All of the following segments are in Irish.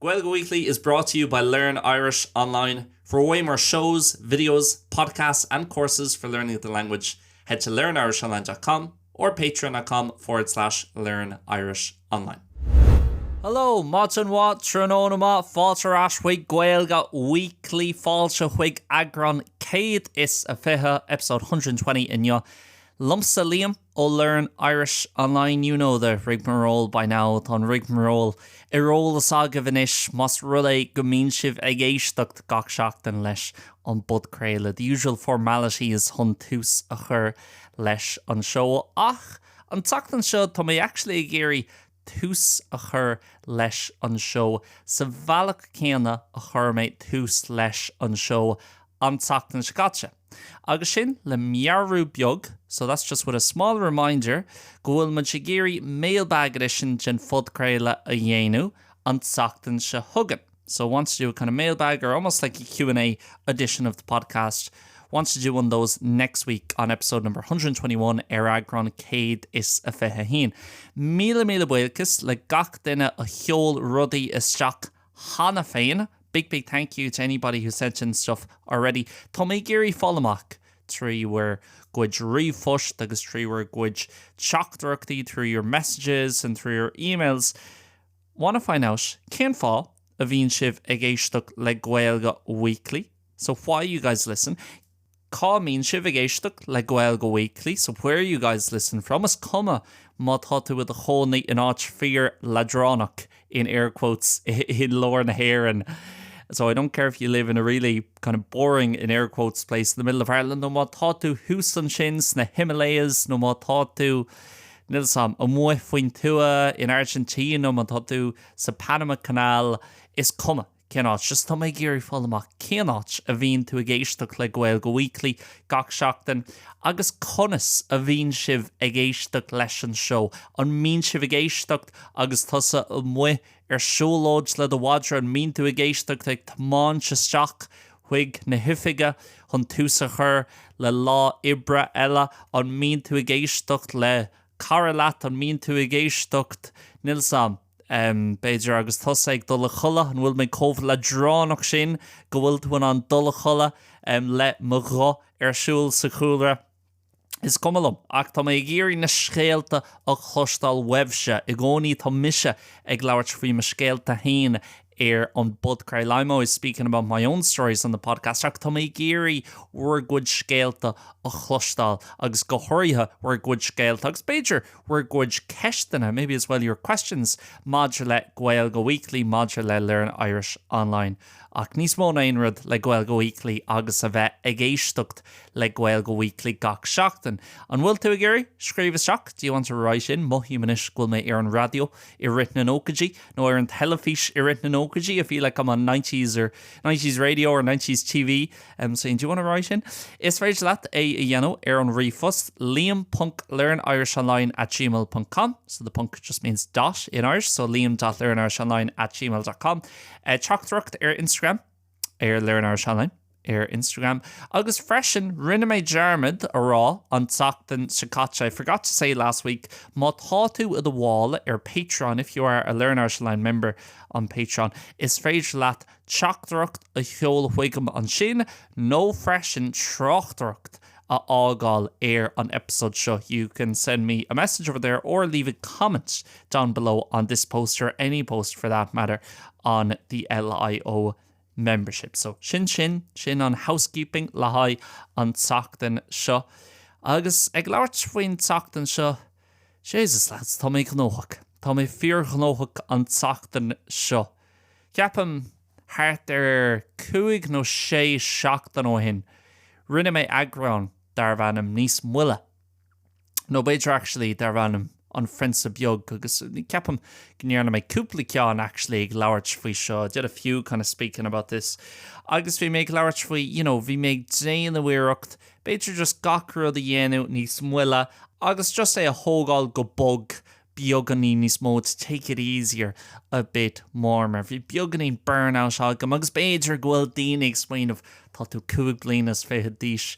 Gaeilge Weekly is brought to you by Learn Irish Online. For way more shows, videos, podcasts and courses for learning the language, head to learnirishonline.com or patreon.com forward slash learn Irish online. Hello, maidin mhaith, tráthnóna maith, fáilte ar ais chuig Gaeilge Weekly, fáilte chuig eagrán 120, episode 120 inniu. Liomsa Liam ó Learn Irish Online, you know the rigmarole by now, tá an rigmarole ar eolas agaibh anois más rud é go mbíonn sibh ag éisteacht gach seachtain leis an bpodchraoladh, the usual formalities chun tús a chur leis an seó. Ach an tseachtain seo tá mé actually ag iarraidh tús a chur leis an seó sa bhealach céanna a chuir mé tús leis an seó an tseachtain seo caite. Agus sin le meabhrú beag, so that's just with a small reminder, go bhfuil muid ag iarraidh mailbag edition den phodchraoladh a dhéanamh an tseachtain seo chugainn. So want to do a kind of mailbag or almost like a Q&A edition of the podcast. Want to do one of those next week on episode number 121 ar eagrán 121. Míle míle buíochas le gach duine a sheol rudaí isteach cheana féin. Big big thank you to anybody who sent in stuff already. Tá mé ag iarraidh fáil amach trí bhur gcuid ríomhphost agus trí bhur gcuid teachtaireachtaí, through your messages and through your emails. Wanna find out cén fáth a bhíonn sibh ag éisteacht le Gaeilge Weekly? So why you guys listen? Cá mbíonn sibh ag éisteacht le Gaeilge Weekly? So where you guys listen from? Is cuma má tá tú i do chónaí in áit fíor leadránach in air quotes i lár na hÉireann. So I don't care if you live in a really kind of boring in air quotes place in the middle of Ireland nó má tá tú thuas ansin sna Himalayas nó má tá tú níl 'fhios a'm, amuigh faoin tuath in Argentina nó má tá tú sa Panama Canal, is cuma cén áit, just tá mé ag iarraidh fáil amach cén áit a bhíonn tú ag éisteacht le Gaeilge Weekly gach seachtain agus conas a bhíonn sibh ag éisteacht leis an seó. An mbíonn sibh ag éisteacht agus tusa amuigh ar siúlóid le do mhadra? An mbíonn tú ag éisteacht ag tiomáint isteach chuig na hoifige chun tús a chur le lá oibre eile? An mbíonn tú ag éisteacht le cara leat? An mbíonn tú ag éisteacht, níl 'fhios a'm, b'fhéidir agus tusa ag dul a chodladh? An bhfuil mé chomh leadránach sin go bhfuil tú in ann dul a chodladh le mo ghuth ar siúl sa chúlra? Is cuma liom, ach tá mé ag iarraidh na scéalta a chloisteáil uaibhse. I gcónaí tá mise ag labhairt faoi mo scéalta féin ar an bpodchraoladh. I'm always speaking about my own stories on the podcast ach tá mé ag iarraidh bhur gcuid scéalta a chloisteáil agus go háirithe bhur gcuid scéalta agus b'fhéidir bhur gcuid ceisteanna, maybe as well your questions, maidir le Gaeilge Weekly, maidir le Learn Irish Online. Ach níos mó ná aon rud le Gaeilge Weekly agus a bheith ag éisteacht le Gaeilge Weekly gach seachtain. An bhfuil tú ag iarraidh scríobh isteach? Do you want to write in? Mothaím anois go bhfuil mé ar an raidió i rith na nóchaidí nó ar an teilifís i rith na nóchaidí. I feel like I'm on 90s or 90s radio or 90s TV um, saying do you want to write in? Is féidir leat é a dhéanamh ar an ríomhphost liam ponc learnirishonline at gmail ponc com so the ponc just means dot in Irish so liam dot learnirishonline at gmail dot com Teachtaireacht ar Instagram, ar Learn Irish Online ar Instagram, agus freisin rinne mé dearmad a rá an tseachtain seo caite, I forgot to say last week, má tá tú i do bhall ar Patreon, if you are a Learn Irish Online member on Patreon, is féidir leat teachtaireacht a sheoladh chuigam ansin nó freisin tráchtaireacht a fhágáil ar an episode seo, you can send me a message over there or leave a comment down below on this post or any post for that matter on the LIO membership. So sin sin, sin an housekeeping le haghaidh an tseachtain seo. Agus ag labhairt faoin tseachtain seo, Jesus lads, tá mé gnóthach. Tá mé fíorghnóthach an tseachtain seo. Ceapaim thart ar chúig nó sé seachtain ó shin, rinne mé eagrán darbh ainm Níos Moille, nó b'fhéidir actually darbh ainm An Phrionsa Beag, agus ceapaim go ndearna mé cúpla ceann actually ag labhairt faoi seo, I did a few kind of speaking about this, agus bhí mé ag labhairt faoi, you know, bhí mé ag déanamh iarracht, b'fhéidir just gach rud a dhéanamh níos moille agus just é a thógáil go bog beagáinín níos mó to take it easier a bit more mar bhí beagáinín burnout agam agus b'fhéidir go bhfuil daoine ag smaoineamh tá tú 25 bliana d'aois,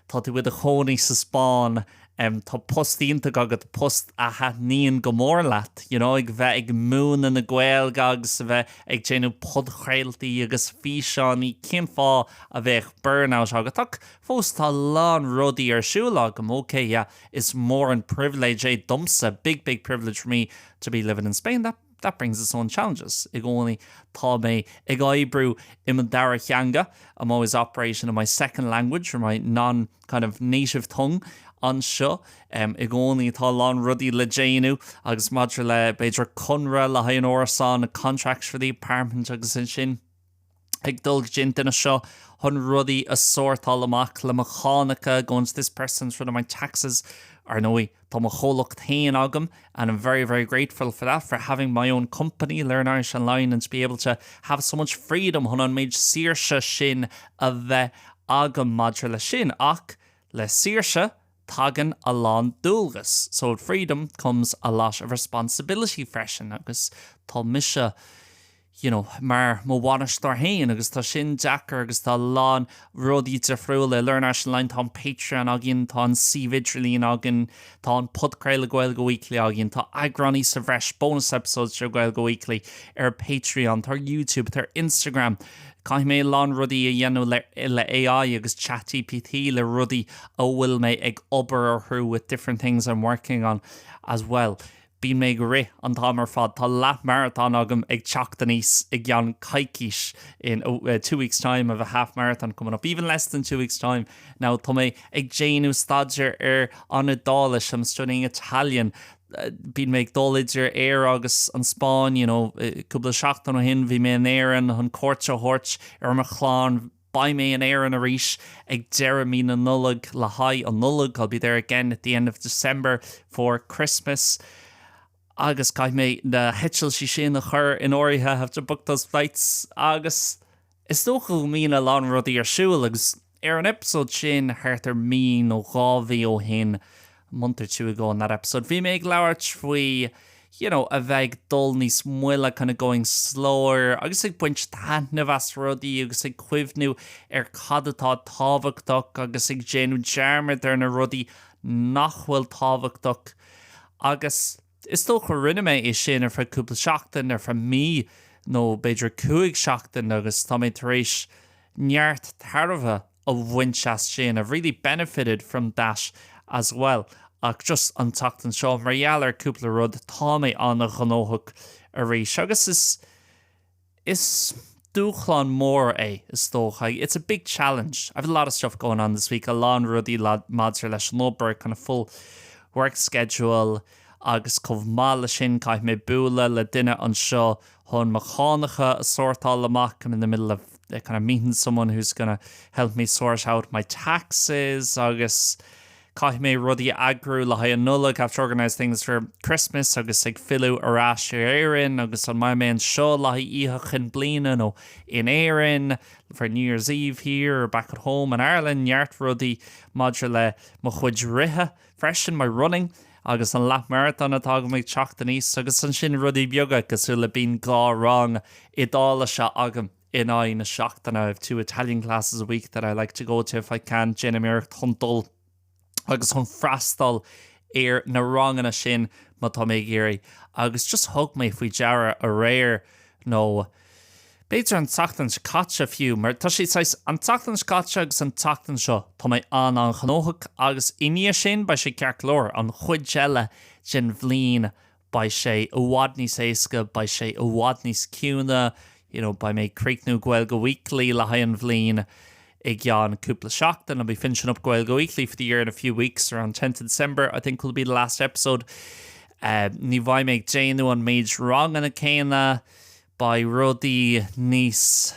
tá tú i do chónaí sa Spáinn. Tá post iontach agat, post a thaitníonn go mór leat, you know, ag bheith ag múineadh na Gaeilge agus a bheith ag déanamh podchraoltaí agus físeáin, cén fáth a bheadh burnout agat? Ach fós tá a lán rudaí ar siúl agam, ok, yeah, is mór an pribhléid é domsa, big, big privilege for me to be living in Spain, that that brings its own challenges. I gcónaí tá mé ag oibriú i mo dara theanga, I'm always operating in my second language or my non kind of native tongue anseo. I gcónaí tá a lán rudaí le déanamh agus maidir le b'fhéidir conradh le haghaidh an árasán, contracts for the apartment agus ansin. ag dul go dtí an duine seo chun rudaí a sórtáil amach le mo chánacha, going to this person for my taxes. Ar ndóigh, tá mo chomhlacht féin agam and I'm very, very grateful for that, for having my own company, Learn Irish Online, and to be able to have so much freedom chun an méid saoirse sin a bheith agam maidir leis sin. Ach le saoirse, tagann a lán dualgas. So with freedom comes a lot of responsibility freisin agus tá mise you know, mar mo bhainisteoir féin agus tá sin deacair agus tá a lán rudaí difriúla. Learn Irish Online, tá an Patreon againn, tá an suíomh idirlín againn, tá an podchraoladh Gaeilge Weekly againn, tá eagráin sa bhreis, bonus episodes de Gaeilge Weekly ar Patreon, tá ar YouTube, tá ar Instagram. Caithfidh mé a lán rudaí a dhéanamh le le AI agus ChatGPT le rudaí a bhfuil mé ag obair orthu with different things I'm working on as well. Bíonn mé ag rith an t-am ar fad. Tá leath-mharatón agam ag teacht aníos i gceann coicís, in two weeks time I've a half marathon coming up, even less than two weeks time now. Tá mé ag déanamh staidéir ar an Iodáilis, I'm studying Italian. Bíonn mé ag dul idir Éire agus an Spáinn, you know, cúpla seachtain ó shin bhí mé in Éirinn chun cuairt a thabhairt ar mo chlann. Beidh mé in Éirinn arís ag deireadh mí na Nollag le haghaidh an Nollaig, I'll be there again at the end of December for Christmas. Agus caithfidh mé na heitiltí sin a chur in áirithe, I have to book those flights. Agus is dócha go mbíonn a lán rudaí ar siúl agus ar an eipeasóid sin thart ar mí nó 2 mhí ó shin, a month or two ago on that episode, bhí mé ag labhairt faoi you know, a bheith ag dul níos moille, kind of going slower, agus ag baint taitneamh as rudaí agus ag cuimhniú ar cad atá tábhachtach agus ag déanamh dearmad ar na rudaí nach bhfuil tábhachtach. Agus is dócha rinne mé é sin ar feadh cúpla seachtain, ar feadh mí nó b'fhéidir 5 seachtain agus tá mé tar éis neart tairbhe a bhaint as sin, I've really benefited from that as well ach just an tseachtain seo mar gheall ar cúpla rud tá mé an-ghnóthach arís agus is is dúshlán mór é is dócha, it's a big challenge, I've a lot of stuff going on this week, a lán rudaí maidir leis an obair, kind of full work schedule agus chomh maith leis sin caithfidh mé bualadh le duine anseo chun mo chánacha a sórtáil amach, I'm in the middle of kind of meeting someone who's gonna help me sort out my taxes agus caithfidh mé rudaí a eagrú le haghaidh an Nollaig, have to organise things for Christmas agus ag filleadh ar ais ar Éirinn agus an mbeidh mé anseo le haghaidh Oíche Chinn Bliana nó in Éirinn for New Year's Eve here or back at home in Ireland, neart rudaí maidir le mo chuid rithe freisin, my running agus an leathmharatón atá agam ag teacht aníos agus ansin rudaí beaga cosúil le bíonn 2 rang Iodáilise agam in aghaidh na seachtaine, I have two Italian classes a week that I like to go to if I can, déanaim iarracht chun dul agus chun freastal ar na ranganna sin má tá mé ag iarraidh agus just thug mé faoi deara aréir nó b'fhéidir an tseachtain seo caite fiú, mar tá sé saghas, an tseachtain seo caite agus an tseachtain seo, tá mé an-an-ghnóthach agus i ndiaidh sin beidh sé ceart go leor, an chuid eile den bhliain beidh sé i bhfad níos éasca, beidh sé i bhfad níos ciúine, you know, beidh mé ag críochnú Gaeilge Weekly le haghaidh an bhliain i gceann cúpla seachtain, I'll be finishing up Gaeilge Weekly for the year in a few weeks, around 10th of December I think will be the last episode. Ní bheidh mé ag déanamh an méid ranganna céanna, Beidh rudaí níos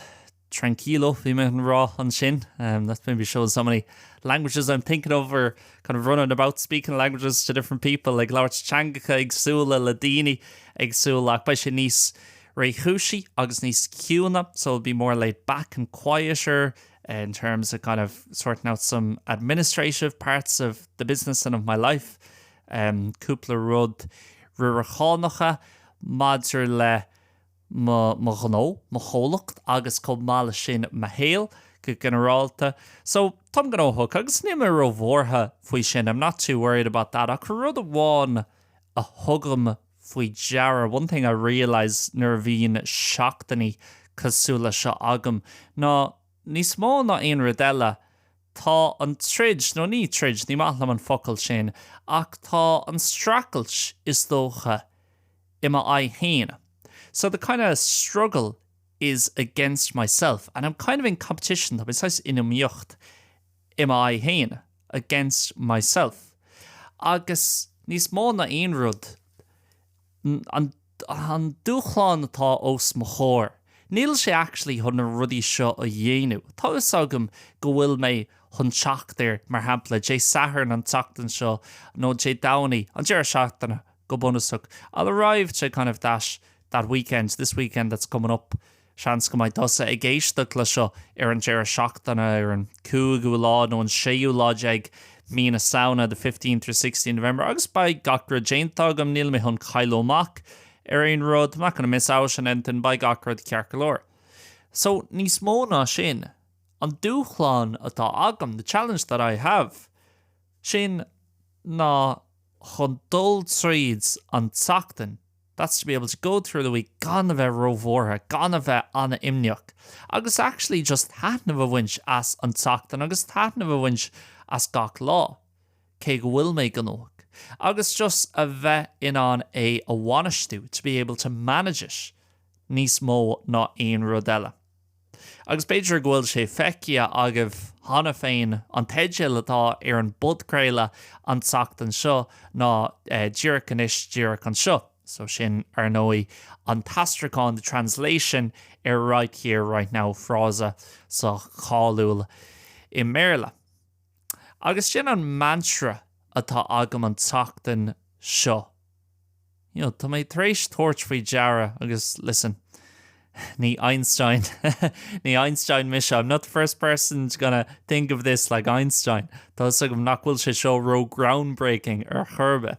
tranquilo, bhí mé chun rá ansin. That maybe shows how many languages I'm thinking of or kind of running about speaking languages to different people, ag labhairt teangacha éagsúla le daoine éagsúla ach beidh sé níos réchúisí agus níos ciúine, so it'll be more laid back and quieter in terms of kind of sorting out some administrative parts of the business and of my life. Cúpla rud riarachánacha maidir le mo mo ghnó, mo chomhlacht agus chomh maith leis sin mo shaol. go ginearálta. So, táim gnóthach agus níl mé róbhuartha faoi sin, I'm not too worried about that ach rud amháin a thugaim faoi deara, one thing I realise nuair a bhíonn seachtainí cosúil le seo agam ná níos mó ná aon rud eile, tá an troid, nó ní troid, ní maith liom an focal sin, ach tá an streachailt is dócha i m'aghaidh féin. So the kind of struggle is against myself and I'm kind of in competition, tá mé saghas in iomaíocht i m'aghaidh féin, against myself. Agus níos mó ná aon rud, an an dúshlán atá os mo chomhair, níl sé actually chun na rudaí seo a dhéanamh. Tá fhios agam go bhfuil mé chun teacht air, mar shampla, Dé Sathairn an tseachtain seo nó Dé Domhnaigh, an deireadh seachtaine go bunúsach. I'll arrive to kind of that that weekend, this weekend that's coming up. Seans go mbeidh tusa ag éisteacht le seo ar an deireadh seachtaine, ar an cúigiú lá nó an séú lá déag mí na Samhna, the fifteenth or sixteenth November, agus beidh gach rud déanta agam, níl mé chun cailleadh amach ar aon rud, I'm not gonna miss out on anything, beidh gach rud ceart go leor. So, níos mó ná sin, an dúshlán atá agam, the challenge that I have, sin ná chun dul tríd an tseachtain, That's to be able to go through the week gan a bheith róbhuartha, gan a bheith an-imníoch agus actually just taitneamh a bhaint as an tseachtain agus taitneamh a bhaint as gach lá, cé go bhfuil mé gnóthach, agus just a bheith in ann é a bhainistiú, to be able to manage it, níos mó ná aon rud eile. Agus b'fhéidir go bhfuil sé feicthe agaibh cheana féin, an teideal atá ar an bpodchraoladh an tseachtain seo ná Díreach Anois, Díreach Anseo. So sin, ar ndóigh, an t-aistriúchán, the translation, ar Right Here, Right Now, frása sách cáiliúil i mBéarla. Agus sin an mantra atá agam an tseachtain seo. You know, tá mé tar éis tabhairt faoi deara agus, listen, ní Einstein, ní Einstein mise, I'm not the first person to gonna think of this like Einstein. Tá fhios agam nach bhfuil sé seo ró groundbreaking ar chor ar bith.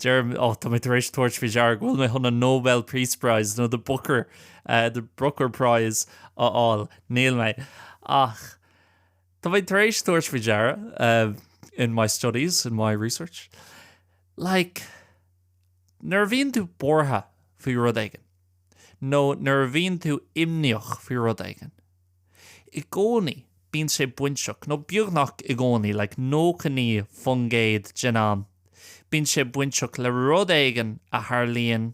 Deirim, oh, tá mé tar éis tabhairt faoi deara go bhfuil mé chun an Nobel Peace Prize nó the Booker, uh, the Brooker Prize a fháil. Níl mé. Ach, tá mé tar éis tabhairt faoi deara, uh, in my studies, in my research, Like, nuair a bhíonn tú buartha faoi rud éigin, nó nuair a bhíonn tú imníoch faoi rud éigin, i gcónaí bíonn sé bainteach, nó beagnach i gcónaí, like 99% den am, bíonn sé bainteach le rud éigin a tharlaíonn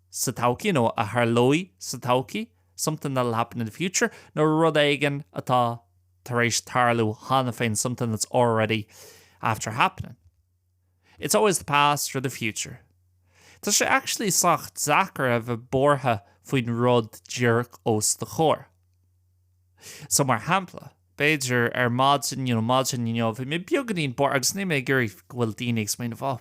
sa todhchaí, nó a tharlóidh sa todhchaí, something that'll happen in the future, nó rud éigin atá tar éis tarlú cheana féin, something that's already after happening. It's always the past or the future. Tá sé actually sách deacair a bheith buartha faoin rud díreach os do chomhair. So mar shampla, b'fhéidir ar maidin, you know, maidin inniu, bhí mé beagáinín buartha agus níl mé ag iarraidh go bhfuil daoine ag smaoineamh, oh,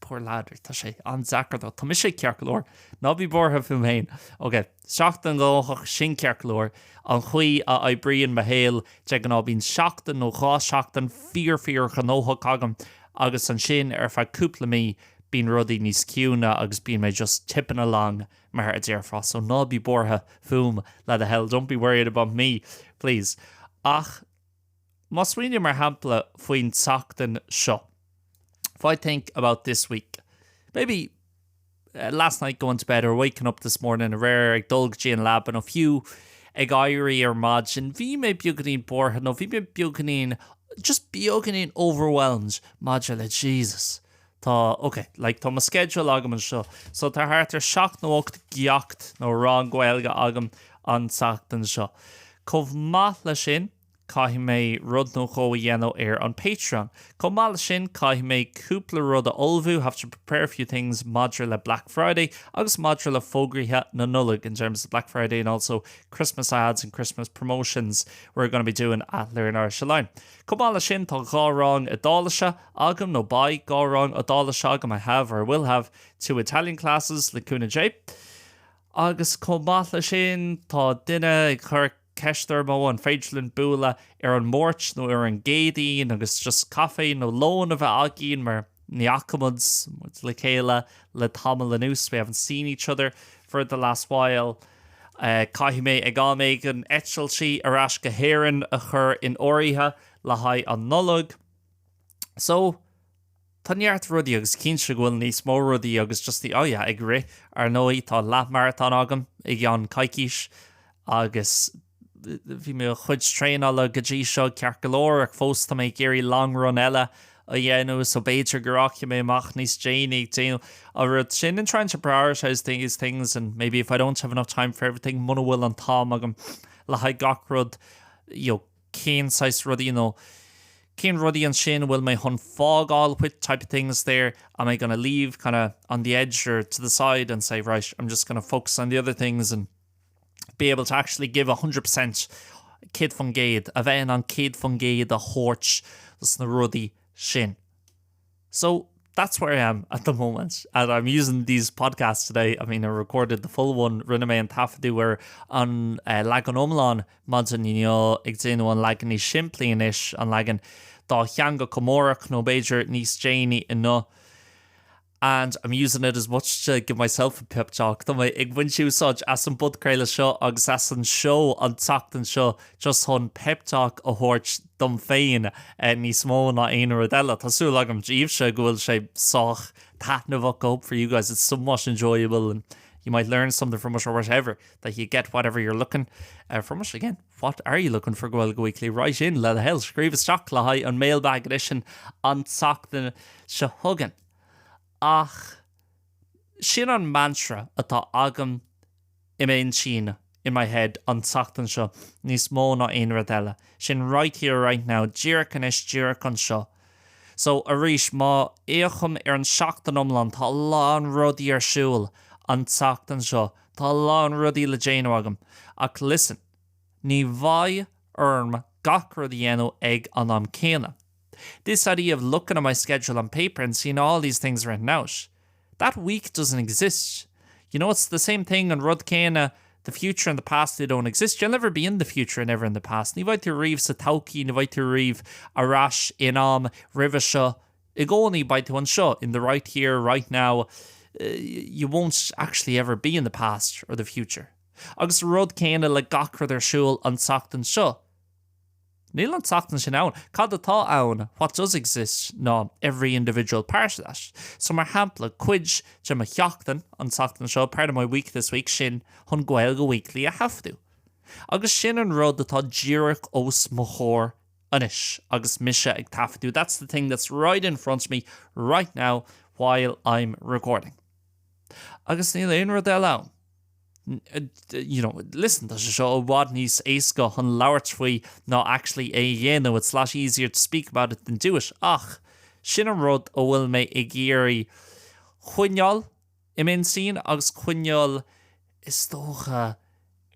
poor lad, tá sé an-deacair dó. Tá mise ceart go leor. Ná bí buartha fúm féin. Ok, seachtain ghnóthach, sin ceart go leor. An chaoi a oibríonn mo shaol, de ghnáth bíonn seachtain nó dhá sheachtain fíor fíor ghnóthach agam agus ansin ar feadh cúpla mí bíonn rudaí níos ciúine agus bíonn mé just tipping along mar a déarfá. So ná bí buartha fúm le do thoil, don't be worried about me, please. Ach má smaoiním mar shampla faoin tseachtain seo, if I think about this week, maybe last night going to bed or waking up this morning aréir ag dul go dtí an leaba nó fiú ag éirí ar maidin, bhí mé beagáinín buartha nó bhí mé beagáinín, just beagáinín overwhelmed maidir le Jesus. Tá, ok, like tá mo schedule agam anseo, so tá thart ar seacht nó ocht gceacht nó rang Gaeilge agam an tseachtain seo. Chomh maith leis sin, Caithfidh mé rud nó dhó a dhéanamh ar an Patreon. Chomh maith leis sin, caithfidh mé cúpla rud a ullmhú, have to prepare a few things, maidir le Black Friday agus maidir le fógraithe na Nollag, in terms of Black Friday and also Christmas ads and Christmas promotions we're gonna be doing at Learn Irish Online. Chomh maith leis sin, tá dhá rang Iodáilise agam, nó beidh dhá rang Iodáilise agam, I have or I will have two Italian classes, le cúnamh Dé. Agus chomh maith leis sin, tá duine ag cur ceist orm ó an féidir linn bualadh ar an Máirt nó ar an gCéadaoin agus just caife nó lón a bheith againn mar ní fhaca muid muid le chéile le tamall anuas, we haven't seen each other for the last while. Caithfidh mé ag am éigin eitiltí ar ais go hÉirinn a chur in áirithe le haghaidh an Nollag. So, tá neart rudaí agus cinnte go bhfuil níos mó rudaí agus just the, oh yeah, ag rith. Ar ndóigh, tá leathmharatón agam i gceann coicís agus bhí mo chuid traenála go dtí seo ceart go leor ach fós tá mé ag iarraidh long run eile a dhéanamh so b'fhéidir go rachaidh mé amach níos déanaí ag déanamh an rud sin and trying to prioritize these things and maybe if I don't have enough time for everything muna bhfuil an t-am agam le haghaidh gach rud you know cén saghas rudaí nó cén rudaí ansin bhfuil mé chun fágáil what type of things there am I gonna leave kind of on the edge or to the side and say right I'm just gonna focus on the other things and be able to actually give 100% 100%, a bheith in ann 100% a thabhairt dos na rudaí sin. So, that's where I am at the moment and I'm using these podcasts today, I mean I recorded the full one, rinne mé an taifeadadh ar an eh, leagan iomlán maidin inniu ag déanamh an leagan níos simplí anois, an leagan dátheangach amárach nó b'fhéidir níos déanaí inniu. And I'm using it as much to give myself a pep talk. Tá mé ag baint úsáid as an bpodchraoladh seo agus as an seó an tseachtain seo just chun pep talk a thabhairt dom féin níos mó ná aon rud eile. Tá súil agam daoibhse go bhfuil sé sách taitneamhach. I hope for you guys it's somewhat enjoyable and you might learn something from it or whatever, that you get whatever you're looking from it. Again, what are you looking for Gaeilge Weekly? Write in le do thoil, scríobh isteach le haghaidh an Mailbag Edition an tseachtain seo chugainn. Ach sin an mantra atá agam i m'intinn, in my head, an tseachtain seo, níos mó ná aon rud eile. Sin right here, right now, díreach anois, díreach anseo. So, arís, má fhéachaim ar an seachtain iomlán, tá a lán rudaí ar siúl an tseachtain seo, tá a lán rudaí le déanamh agam. Ach listen, ní bheidh orm gach rud a dhéanamh ag an am céanna. This idea of looking at my schedule on paper and seeing all these things written out, that week doesn't exist. You know, it's the same thing an rud céanna, the future and the past, they don't exist. You'll never be in the future and never in the past. Ní bheidh tú riamh sa todhchaí, ní bheidh tú riamh ar ais in am roimhe seo. I gcónaí beidh tú anseo, in the right here, right now. You won't actually ever be in the past or the future. Agus an rud céanna le gach rud ar siúl an tseachtain seo. Níl an tseachtain sin ann. Cad atá ann, what does exist, ná every individual part of that. So mar shampla, cuid de mo sheachtain an tseachtain seo, part of my week this week, sin chun Gaeilge Weekly a thaifeadadh. Agus sin an rud atá díreach os mo chomhair anois agus mise ag taifeadadh, that's the thing that's right in front of me right now while I'm recording. Agus níl aon rud eile ann. You know, listen, tá sé seo i bhfad níos éasca chun labhairt faoi ná actually é a dhéanamh, it's a lot easier to speak about it than do it, ach sin an rud a bhfuil mé ag iarraidh coinneáil i m'intinn agus coinneáil, is dócha,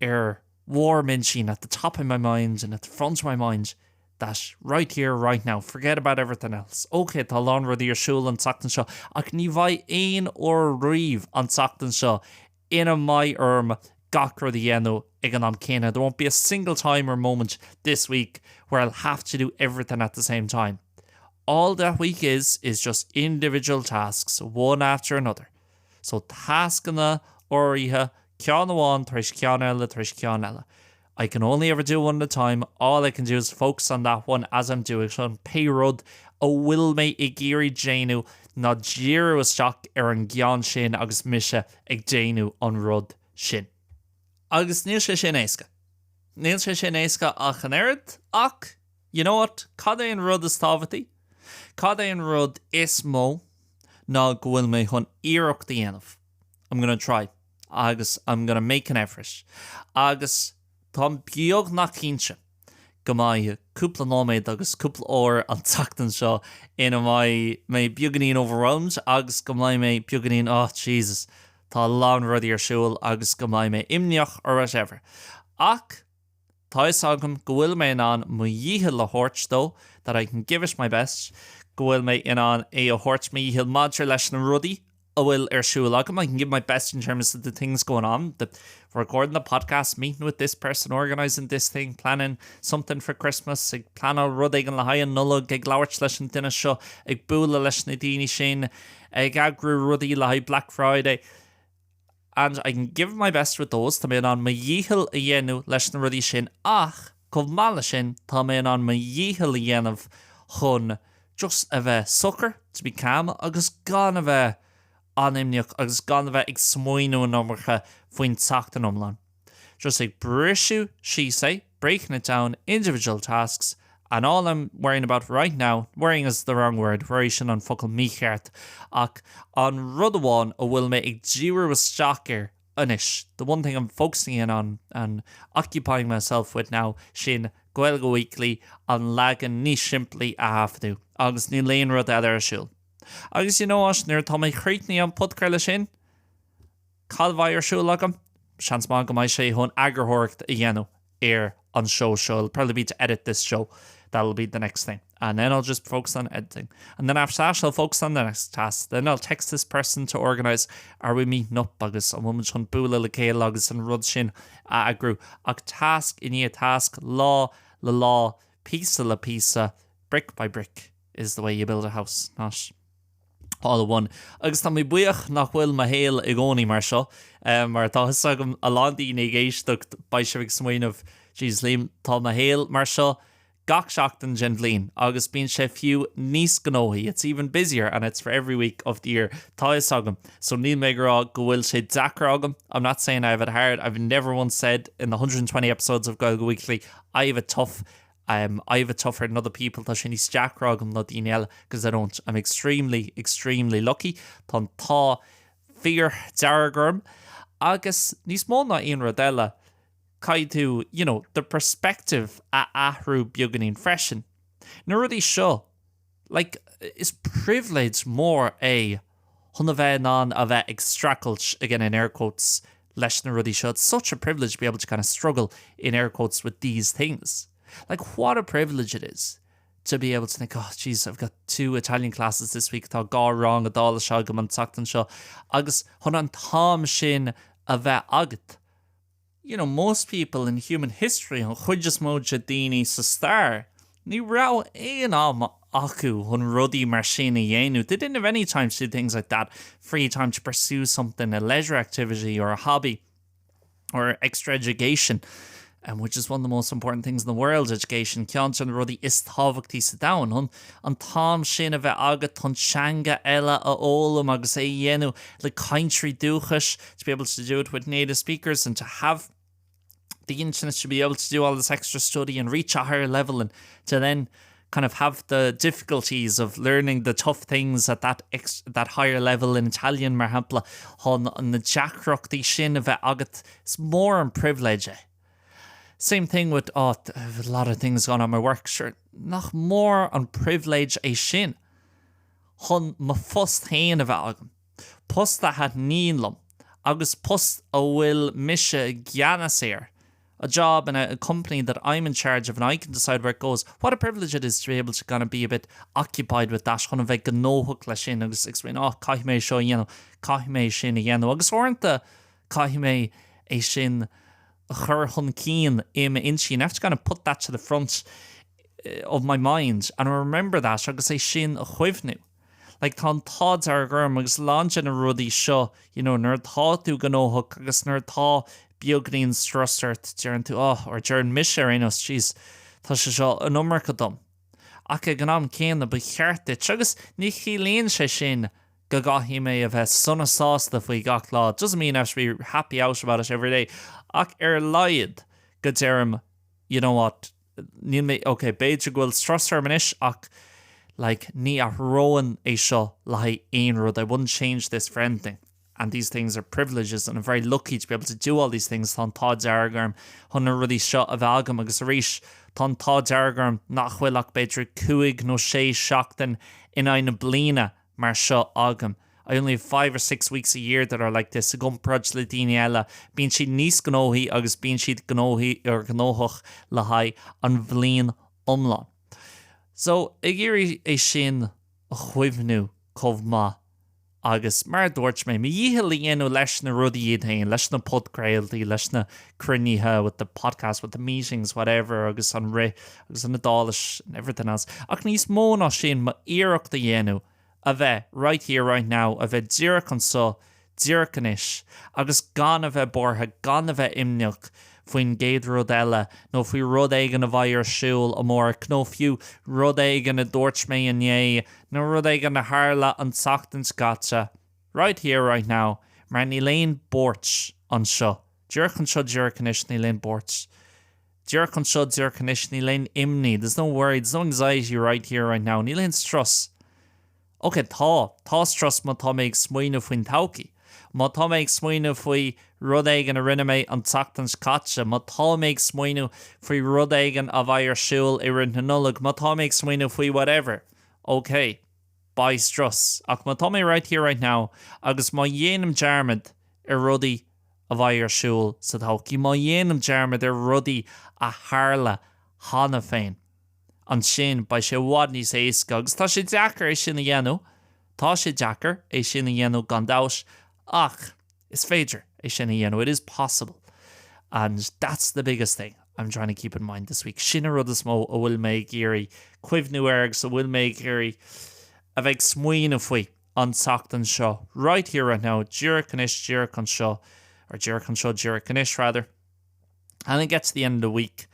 ar bharr m'intinn, at the top of my mind and at the front of my mind, that right here, right now, forget about everything else. Ok, tá a lán rudaí ar siúl an tseachtain seo, ach ní bheidh aon uair riamh an tseachtain seo ina mbeidh orm gach rud a dhéanamh ag an am céanna, there won't be a single time or moment this week where I'll have to do everything at the same time. All that week is, is just individual tasks, one after another. So tascanna áirithe, ceann amháin tar éis ceann eile tar éis ceann eile. I can only ever do one at a time, all I can do is focus on that one as I'm doing it, an pé rud a bhfuil mé ag iarraidh déanamh ná díriú isteach ar an gceann sin agus mise ag déanamh an rud sin. Agus níl sé sin éasca. Níl sé sin éasca ach an oiread, ach you know what, cad é an rud is tábhachtaí? Cad é an rud is mó ná go bhfuil mé chun iarracht a dhéanamh. I'm gonna try agus I'm gonna make an effort agus táim beagnach cinnte go mbeidh cúpla nóiméad agus cúpla uair an tseachtain seo ina mbeidh mé beagáinín overwhelmed agus go mbeidh mé beagáinín oh Jesus tá a lán rudaí ar siúl agus go mbeidh mé imníoch or whatever. Ach tá fhios agam go bhfuil mé in ann mo dhícheall a thabhairt dó, that I can give it my best, go bhfuil mé in ann é a thabhairt mo dhícheall maidir leis na rudaí a bhfuil ar siúl agam, I can give my best in terms of the things going on, the recording the podcast, meeting with this person, organising this thing, planning something for Christmas, ag pleanáil rud éigin le haghaidh an Nollag, ag labhairt leis an duine seo, ag bualadh leis na daoine sin, ag eagrú rudaí le haghaidh Black Friday. And I can give my best with those, tá mé in ann mo dhícheall a dhéanamh leis na rudaí sin ach chomh maith leis sin tá mé in ann mo dhícheall a dhéanamh chun just a bheith socair, to be calm, agus gan a bheith an-imníoch agus gan a bheith ag smaoineamh an iomarca faoin tseachtain iomlán. Just ag briseadh síos é, breaking it down, individual tasks, and all I'm worrying about right now, worrying is the wrong word, worry sin an focal mícheart, ach an rud amháin a bhfuil mé ag díriú isteach air anois, the one thing I'm focusing in on and occupying myself with now, sin Gaeilge Weekly, an leagan níos simplí a thaifeadadh, agus níl aon rud eile ar siúl. Agus you know what, nuair atá mé críochnaithe an podchraoladh sin, Cad a bheidh ar siúl agam? Seans maith go mbeidh sé chun eagarthóireacht a dhéanamh ar an seó seo. It'll probably be to edit this show. That'll be the next thing. And then I'll just focus on editing. And then after that I'll focus on the next task. Then I'll text this person to organise are we meeting up agus an bhfuil muid chun bualadh le chéile agus an rud sin a eagrú. Ach tasc i ndiaidh tasc, lá le lá, píosa le píosa, brick by brick is the way you build a house, not. all at one. Agus tá mé buíoch nach bhfuil mo shaol i gcónaí mar seo, mar tá fhios agam a lán daoine ag éisteacht, beidh sibh ag smaoineamh, Jeez Liam, tá mo shaol mar seo gach seachtain den bhliain agus bíonn sé fiú níos gnóthaí, it's even busier and it's for every week of the year. Tá fhios agam. So níl mé ag rá go bhfuil sé deacair agam, I'm not saying I have it hard, I've never once said in the 120 episodes of Gaeilge Weekly, I have it tough. Um, I have it tougher than other people, tá sé níos deacra agam ná daoine eile, because I don't. I'm extremely, extremely lucky. Tá an t-ádh fíor-dearg orm. Agus níos mó ná aon rud eile, caithfidh tú, you know, do perspective a athrú beagáinín freisin. Na rudaí seo, like, is pribhléid mór é chun a bheith in ann a bheith ag streachailt, again in air quotes, leis na rudaí seo. It's such a privilege to be able to kind of struggle, in air quotes, with these things. Like, what a privilege it is to be able to think, oh, jeez, I've got two Italian classes this week, tá dhá rang Iodáilise agam an tseachtain seo, agus chun an t-am sin a bheith agat. You know, most people in human history, an chuid is mó de daoine sa stair, ní raibh aon am acu chun rudaí mar sin a dhéanamh. They didn't have any time to do things like that, free time to pursue something, a leisure activity or a hobby or extra education, um, which is one of the most important things in the world, education, ceann de na rudaí is tábhachtaí sa domhan, chun an t-am sin a bheith agat chun teanga eile a fhoghlaim agus é a dhéanamh le cainteoirí dúchais, to be able to do it with native speakers and to have the internet to be able to do all this extra study and reach a higher level and to then kind of have the difficulties of learning the tough things at that ex that higher level in Italian mar shampla chun na deacrachtaí sin a bheith agat is mór an pribhléid é. Same thing with oh, a lot of things going on my work sure nach mór an pribhléid é sin chun mo phost féin a bheith agam. Post a thaitníonn liom agus post a bhfuil mise i gceannas air, a job in a company that I'm in charge of and I can decide where it goes, what a privilege it is to be able to kind of be a bit occupied with that chun a bheith gnóthach leis sin agus ag smaoineamh oh caithfidh mé seo a dhéanamh, caithfidh mé sin a dhéanamh agus uaireanta caithfidh mé é sin a chur chun cinn i m'intinn, I have to kind of put that to the front of my mind and remember that agus é sin a chuimhniú. Like tá an t-ádh dearg orm agus a lán de na rudaí seo, you know, nuair atá tú gnóthach agus nuair atá beagainín strus ort, deireann tú, oh, or deireann mise ar aon nós, jeez, tá sé seo an iomarca dom. Ach ag an am céanna, ba cheart duit, agus ní chiallaíonn sé sin go gcaithfidh mé a bheith sona sásta faoi gach lá, it doesn't mean I have to be happy out about it every day, ach ar a laghad go deirim, you know what, níl mé, ok, b'fhéidir go bhfuil strus orm anois ach like ní athróinn é seo le haghaidh aon rud, I wouldn't change this for anything and these things are privileges and I'm very lucky to be able to do all these things, tá an t-ádh dearg orm chun na rudaí seo a bheith agam agus arís tá an t-ádh dearg orm nach bhfuil ach b'fhéidir cúig nó sé seachtain in aghaidh na bliana mar seo agam. I only have five or six weeks a year that are like this i gcomparáid le daoine eile, bíonn siad níos gnóthaí agus bíonn siad gnóthaí or gnóthach le haghaidh an bhliain iomlán. So, ag iarraidh é sin a chuimhniú chomh maith agus mar a dúirt mé, mo dhícheall a dhéanamh leis na rudaí iad féin, leis na podchraoltaí, leis na cruinnithe, with the podcast, with the meetings, whatever, agus an rith agus an Iodáilis and everything else. Ach níos mó ná sin, mo iarracht a dhéanamh a bheith right here, right now, a bheith díreach anseo, Díreach anois, agus gan a bheith buartha, gan a bheith imníoch faoin gcéad rud eile, nó faoi rud éigin a bheidh ar siúl amárach, nó fiú rud éigin a dúirt mé inné, nó rud éigin a tharla an tseachtain seo caite. Right here, right now, mar níl aon buairt anseo. Díreach anseo, díreach anois, níl aon buairt. Díreach anseo, díreach anois, níl aon imní. There's no worry, there's no anxiety right here, right now. Níl aon strus. Ok, tá. Tá strus má tá mé ag smaoineamh faoin todhchaí. Má tá mé ag smaoineamh faoi rud éigin a rinne mé an tseachtain seo caite. Má tá mé ag smaoineamh faoi rud éigin a bheidh ar siúl i rith na Nollag. Má tá mé ag smaoineamh faoi whatever. Ok. Beidh strus. Ach má tá mé right here right now agus má dhéanaim dearmad ar rudaí a bheidh ar siúl sa todhchaí, má dhéanaim dearmad ar rudaí a tharla cheana féin, ansin beidh sé i bhfad níos éasca agus tá sé deacair é sin a dhéanamh, tá sé deacair é sin a dhéanamh gan dabht ach is féidir é sin a dhéanamh, it is possible and that's the biggest thing I'm trying to keep in mind this week. Sin an rud is mó a bhfuil mé ag iarraidh cuimhniú air agus a bhfuil mé ag iarraidh a bheith ag smaoineamh faoi an tseachtain seo, right here right now, díreach anois, díreach anseo, or díreach anseo, díreach anois rather. And I get to the end of the week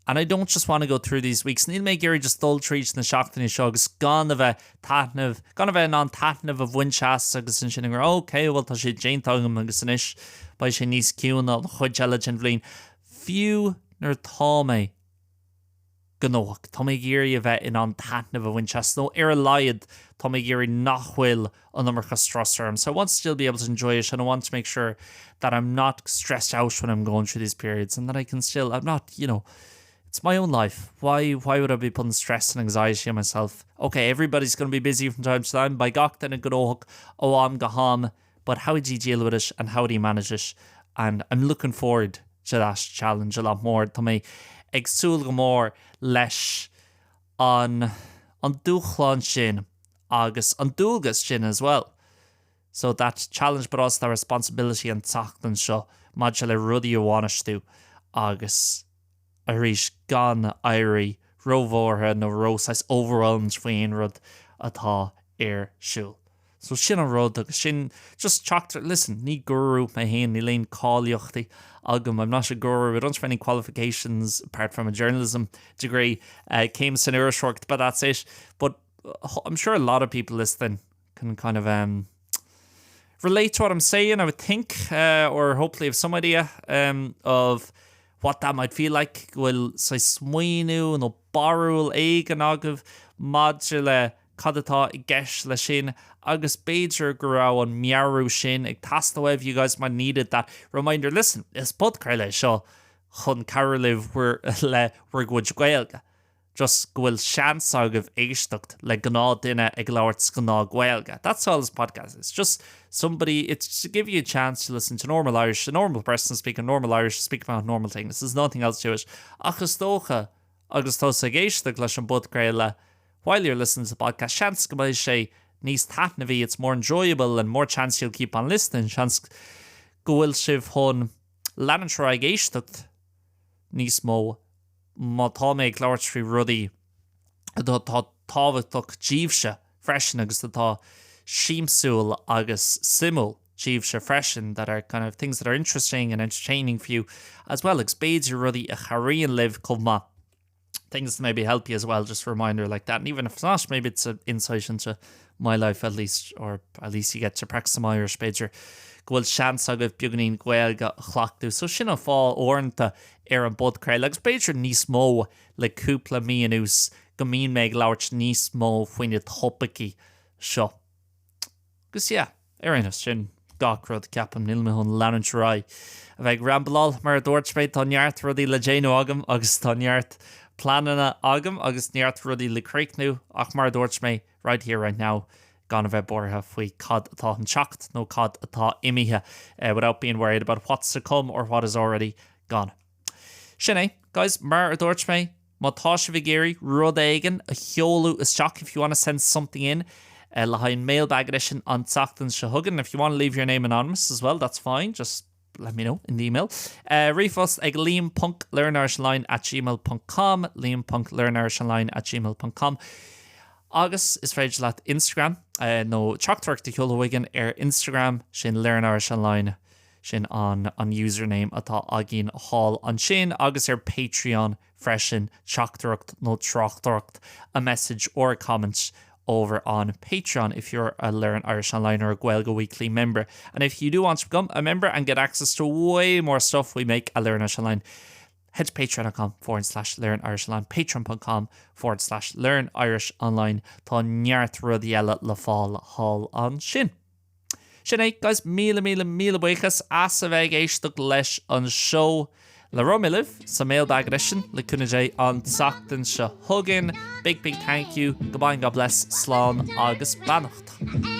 and I don't just want to go through these weeks, níl mé ag iarraidh just dul tríd na seachtainí seo agus gan a bheith taitneamh, gan a bheith in ann taitneamh a bhaint as agus ansin ag rá ok, bhuel tá sé déanta agam agus anois beidh sé níos ciúine an chuid eile den bhliain. Fiú nuair atá mé gnóthach. Tá mé ag iarraidh a bheith in ann taitneamh a bhaint as, nó ar a laghad tá mé ag iarraidh nach bhfuil an iomarca strus orm. So I want to still be able to enjoy it and I want to make sure that I'm not stressed out when I'm going through these periods and that I can still, I'm not, you know, it's my own life. Why, why would I be putting stress and anxiety on myself? Okay, everybody's going to be busy from time to time, beidh gach duine gnóthach ó am go ham, but how do you deal with it and how do you manage it and I'm looking forward to that challenge a lot more. Tá mé ag súil go mór leis an an dúshlán sin agus an dualgas sin as well. So that challenge but also that responsibility an tseachtain seo maidir le rudaí a bhainistiú agus arís gan éirí róbhuartha nó ró saghas overwhelmed faoi aon rud atá ar siúl. So sin an rud agus sin just teacht listen ní guru mé féin níl aon cáilíochtaí agam I'm not a guru I don't have any qualifications apart from a journalism degree uh, céim san iriseoireacht but that's it but I'm sure a lot of people listening can kind of um, relate to what I'm saying I would think uh, or hopefully have some idea um, of what that might feel like go bhfuil saghas smaoineamh nó barúil éigin agaibh maidir le cad atá i gceist leis sin agus b'fhéidir go raibh an meabhrú sin ag teastáil uaibh, you guys might needed that reminder, listen, is podchraoladh é seo chun cabhrú libh le bhur gcuid Gaeilge, just go bhfuil seans agaibh éisteacht le gnáthdhuine ag labhairt gnáth-Ghaeilge, that's all this podcast is, just somebody, it's to give you a chance to listen to normal Irish, a normal person speaking normal Irish, speaking about normal things, there's nothing else to it, ach is dócha agus tusa ag éisteacht leis an bpodchraoladh, while you're listening to the podcast, seans go mbeidh sé níos taitneamhaí, it's more enjoyable and more chance you'll keep on listening, seans go bhfuil sibh chun leanúint ar aghaidh ag éisteacht níos mó má tá mé ag labhairt faoi rudaí atá tábhachtach daoibhse freisin agus atá siamsúil agus suimiúil daoibhse freisin that are kind of things that are interesting and entertaining for you as well agus b'fhéidir rudaí a chabhraíonn libh chomh maith. Things to maybe help you as well, just a reminder like that. And even if it's not, maybe it's an insight into my life at least, or at least you get to practice some Irish, b'fhéidir go bhfuil seans agaibh beagáinín Gaeilge a chleachtadh. So sin an fáth uaireanta ar an bpodchraoladh, agus b'fhéidir níos mó le cúpla mí anuas go mbíonn mé ag labhairt níos mó faoi na topaicí seo. Agus yeah, ar aon nós, sin gach rud, ceapaim. Níl mé chun leanúint ar aghaidh a bheith ag rambláil, mar a dúirt mé, tá neart rudaí le déanamh agam agus tá neart pleananna agam agus neart rudaí le críochnú, ach mar a dúirt mé, right here, right now, gan a bheith buartha faoi cad atá chun teacht nó cad atá imithe, without being worried about what's to come or what is already gone. Sin é, guys, mar a dúirt mé, Má tá sibh ag iarraidh rud éigin a sheoladh isteach, if you want to send something in le haghaidh an Mailbag Edition an tseachtain seo chugainn, if you want to leave your name anonymous as well, that's fine, just let me know in the email. Ríomhphost ag liam ponc learnirishonline at gmail ponc com, liam ponc learnirishonline at gmail ponc com. Agus is féidir leat Instagram nó teachtaireacht a sheoladh chugainn ar Instagram, sin Learn Irish Online, sin an an username atá againn thall ansin, agus ar Patreon freisin, teachtaireacht nó tráchtaireacht, a message or a comment over on Patreon if you're a Learn Irish Online or a Gaeilge Weekly member. And if you do want to become a member and get access to way more stuff we make at Learn Irish Online, head to patreon.com forward slash learn Irish Online, patreon.com forward slash learn Irish Online Tá neart rudaí eile le fáil thall ansin. Sin é, guys, míle míle míle buíochas as a bheith ag éisteacht leis an seó. Labhróidh mé libh sa Mailbag Edition le cúnamh Dé an tseachtain seo chugainn. Big big thank you, goodbye and God bless, slán agus beannacht.